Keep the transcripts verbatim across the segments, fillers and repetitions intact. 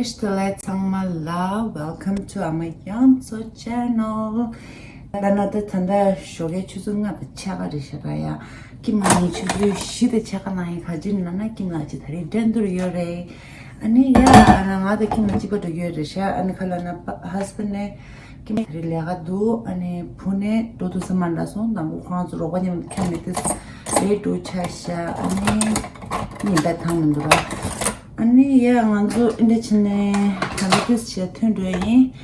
ལ་ཚང་མ་ལ། Welcome to ཨ་མ་རྒྱ་མཚོ་channel. ད་ན་ད་ད་ད་ཞོགས་ཀའི་ཆུ་ཚོད་ལྔ་དང་ཕྱེད་ཀ་རེད་ཤག་ར་ཡ། ཀིམ་ལགས་ངས་ཆུ་ཚོད་བཞི་དང་ཕྱེད་ཀ་ལངས་ཡིན། ག་ཅི་ལབ་ན་ཀིམ་ལགས་ཅིག་ད་རེས་འགྲན་བསྡུར་ཡོད་རེད། ཨ་ནི་ཡ་ཨ་ན་ང་དང་ཀིམ་ལགས་གཅིག་པ་འགྲོ་གི་ཡོད་རེད་ཤག་ཨ་ནི་ཁ་ལ་ན་husband ནས་ཀིམ་ལགས་ད་རེས་ལས་ཀ་འདུག་ཨ་ནི་བུ་ནས་འགྲོ་ཐུབ་ས་མ་འདྲ་སོང་། དང་པོ་ཁོ་རང་ཚོ་རོགས་པ་མཉམ་དུ་ཁྱོན་ནས་ཏིས་རེད་འགྲོ་ཆ་ཤག་ཨ་ནི་ཉིན་ད་ཐང་མི་འདུག་ར། ཨ་ནི་ཡ་ང་ཚོ་ཨིན་ཌི་ཆི་ནས་ད་ལྟ་ཏིས་བྱས་ཐོན་འགྲོ་ཡིན།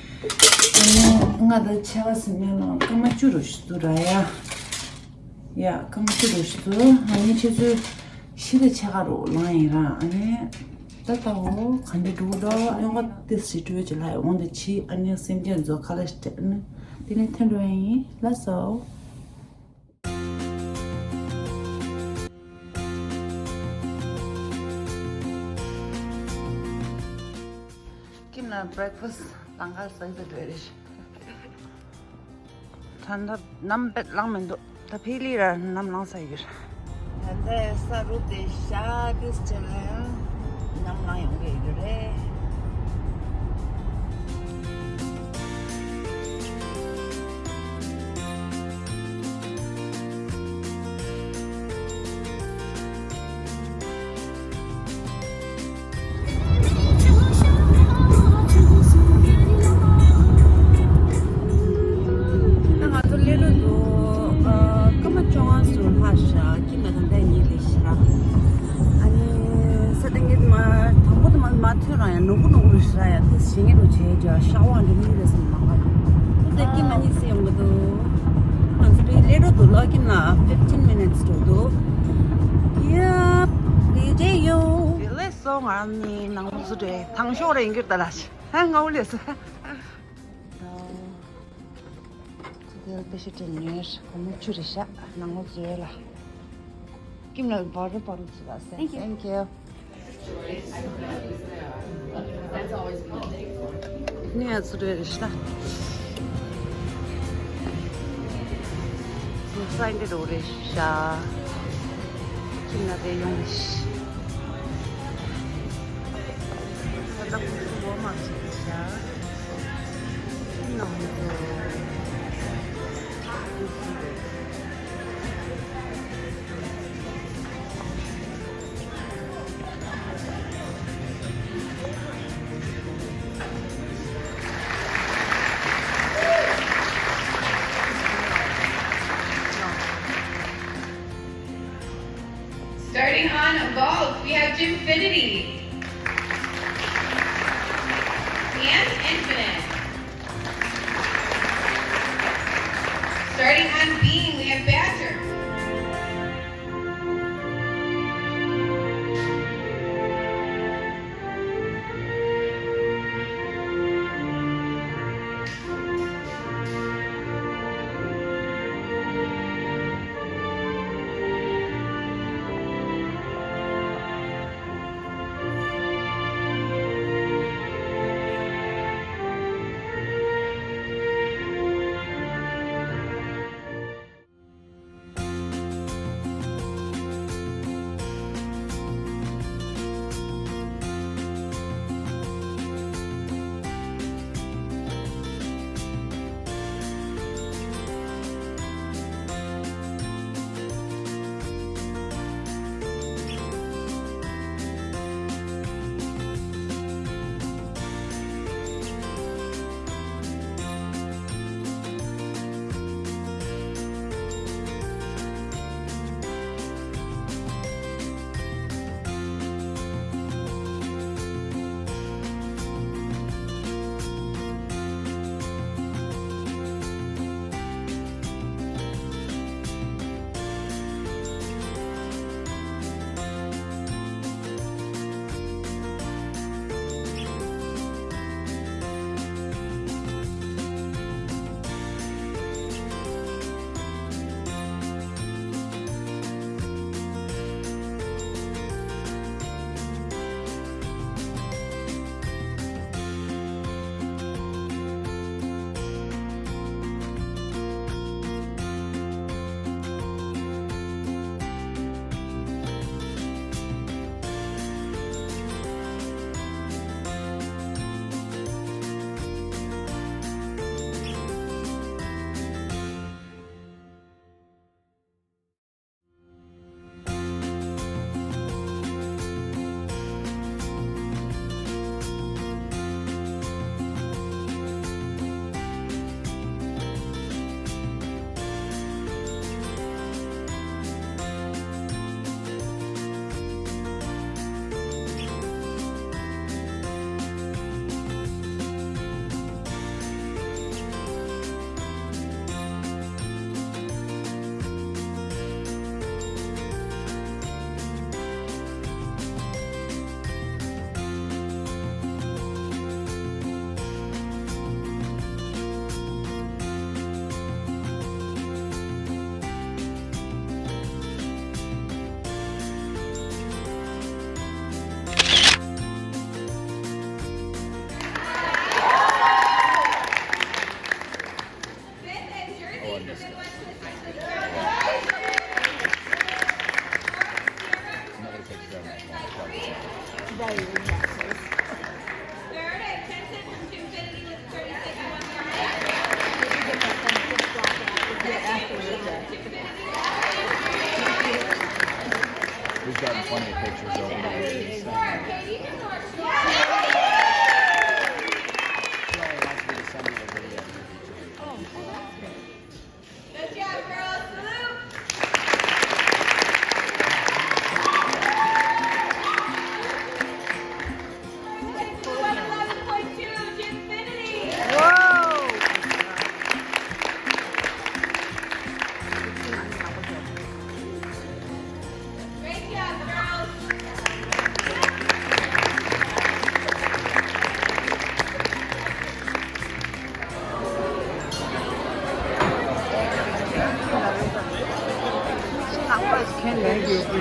ཨ་ནི་ང་ད་ཆ་ག་སི་མེ་ལོང་སྐར་མ་བཅུ་རུ་ཞིག་འདུག་ར་ཡ། ཡ་སྐར་མ་བཅུ་རུ་ཞིག་འདུག་ཨ་ནི་ཆུ་ཚོད་བཞི་དང་ཕྱེད་ཀ་རུ་ལངས་ཡིན་ར། ཨ་ནི་ད་ལྟ་འོ་ག་འདྲ་འགྲོ་འདུག་ཡོང་བ་ཏིས་ཞིག་འགྲོ་ཅི་ལ་འོང་དེ་ཕྱི་ཨ་ནི་སེམས་ཅན་ཚོ་ཁ་ལ་ཞིག་སྤྲད་ཨ་ནི་དེ་ནས་ཐོན་འགྲོ་ཡིན། ལགས་སོ། ཀིམ་ལགས་breakfast ལང་ཀར་ཟ་ཟ་འགྲོ་རེད། ད་ལྟ་ནམ་བེད་ལངས་མི་འདུག་ད་ཕི་ལི་ར་ནམ་ལངས་ས་ཡོད། ད་ལྟ་ས་རུབ་སྟེ་ཤ་ཏིས་ཅན་ནམ་ལངས་ཡོང་གི་ཡོད་རེད། ད་ང་ཚོ་སླེབས་འགྲོ་འདུག་ཨ། སྐར་མ་བཅོ་ལྔ་ཙམ་ལྷག་ཤག་ཀིམ་ལགས་ད་ལྟ་གཉིད་སད་ཤག་ཨ་ནི་ས་ཏེ་ངེད་མ་དང་པོ་དུ་མ་མ་ཐོན་རང་ཡང་ནོར་བུ་ནོར་བུ་རེད་ཤག་ཡ་དེ་ཞེ་ངེད་རུ་བྱས་ཀྱང་ཤ་བ་འདི་མི་རེད་སམ་མ་ག་ལ། ད་ལྟ་ཀིམ་ལགས་གཉིད་སད་ཡོང་གི་འདུག་ང་ཚོ་དེ་སླེབས་འགྲོ་འདུག་ལོ་ཀིམ་ལགས་fifteen minutes འགྲོ་འདུག་ཡ་དེ་རྗེས་ཡོང་། དེ་ལས་སོ་ང་ནི་ནང་ལོགས་སུ་འདྲེ་ཐང་ཤོག་རེ་ཡིན་གྱི་ད་ལ་ཤི་ཧ་ང་འུ་ལས་སོ། དེ་ལ་པེ་ཤི་ཏྲེ་ནེར་སྒོར་མོ་བཅུ་རེ་བཞག་ནང་ལོགས་བཟོས་ལ། ཀིམ་ལ་བར་རུ་བར་རུ་བྱེད་པ་སེ། Thank you. Thank you. ནི་ཡ་ཚུ་རེ་རེ་ཤ། ཚུ་སའི་འདི་རུ་རེ་ཤ། ཀིམ་ལ་རེ་ཡོང་ཤ། ད་ལྟ་ཁོ་ཚོ་ལོ་མ་བྱེད་ཤ། ཀིམ་ལ་ཧོང་ཚོ། Starting on vault, we have Jimfinity and Infinite. Starting on beam, we have Badger. ད་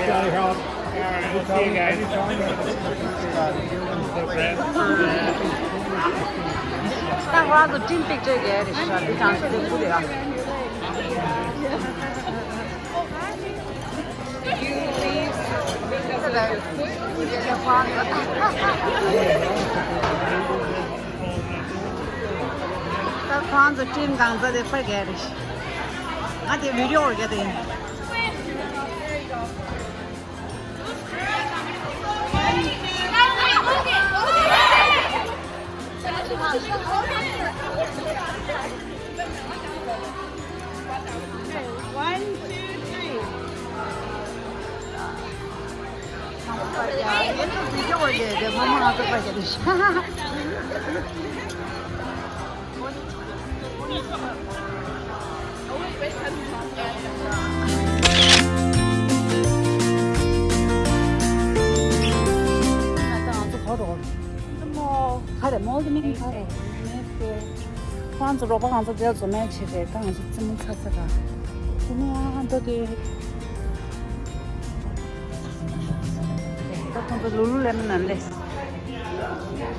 ཁོ་རང་ཚོ་team picture་རྒྱག་ཡ་རེད་ཤག་འདི་གྲངས་ཚོ་དེ་ཁུ་རེད་ཨ། ད་ཁོ་རང་ཚོ་team་གང་ཚ་དེ་ཕར་རྒྱག་ཡ་རེད་ཤག་ང་དེ་video་རྒྱག་དེ་ཡིན། One, two, three. ཁོང་ཚོ་རོགས་པ་ང་ཚོ་དེར་འཛོམས་མེད་བྱེད་པའི་ད་ང་ཚོ་རྩེད་མོ་ཚ་ཚ་ག་རྩེད་མོ་ཨ་འགྲོ་དེ། ད་ཁོང་ཚོ་ལུ་ལུ་ལེ་མོན་ནང་སླེབས།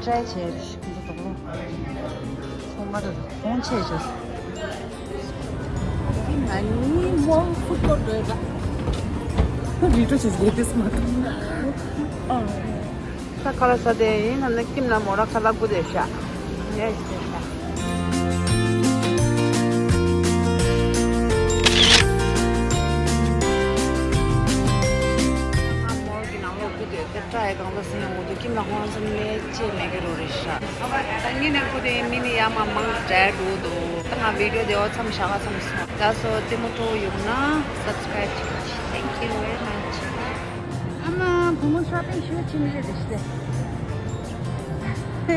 try་བྱས་ཁོང་ཚོ་དོག་ལོ། ཁོང་མ་རེད་ཁོང་ཆེ་ཆེ། ང་གཉིས་མོ་ཧྥུ་ཀོ་འགྲོ་ཡ། རི་ཀྲོ་ཆེ་ཟེར་དེ་སྨ་ཐུང་། ཨ། ད་ཁ་ལག་ཟ་དེ་ཡིན་ན་ནི་ཀིམ་ལ་མོ་ར་ཁ་ལག་དགུ་དེ་ཤ། ཡེ་ཤེ་ཤ། ང་མོ་གི་ནང་ལོགས་དགུ་དེ་དེ་ཏྲ་ཡ་གང་ལ་སེ་ཡོང་གི་འདུག་ཀིམ་ལ་ཧོན་སམ་ལེ་ཅེ་མེ་གི་རོ་རེ་ཤ། ད་ངི་ནེ་དགུ་དེ་མི་ནི་ཡ་མ་མང་ཏྲ་འགྲོ་འདུག་ད་ང་video་དེ་འོ་མཚམས་བཞག་ག་མཚམས་སོང་། ད་སོ་ཏི་མོ་ཏོ་ཡོང་ན་subscribe་བྱེད། Thank you very much། ཨ་མ་བུ་མོ་shopping་ཞུ་ཕྱིན་ནི་རེད་ཤི། ད་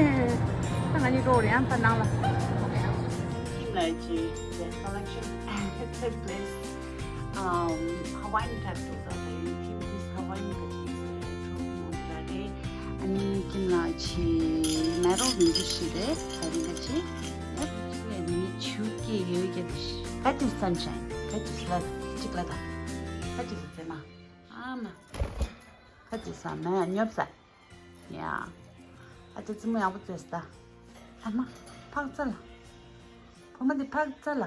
ང་གཉིས་འགྲོ་རེད་ཨ་ཕ་ནང་ལ། ཁྱིམ་ལ་ཅི་the collection take place um Hawaiian tattoo the team is Hawaiian tattoo ཨ་ནི་ཁྱིམ་ལ་ཅི་མེ་རོ་མི་འདུག་ཤི་རེད་ད་རིང་ག་ཅི་ཡབ་ཁྱིམ་ལ་ནི་ཆུ་སྐྱེས་ཡོད་ཀྱི་ད་ཤི། That is sunshine that is love གཅིག་ལ་ད་that is the ཨ་མ། ཁ་ཅིག་ཟ་མ་ཉོབ་ཟ། ཡ། ཨ་ཅེ་རྩེད་མོ་ཡག་པོ་རྩེས་ད། ཨ་མ། ཕག་ཚ་ལ། བུ་མོ་འདི་ཕག་ཚ་ལ།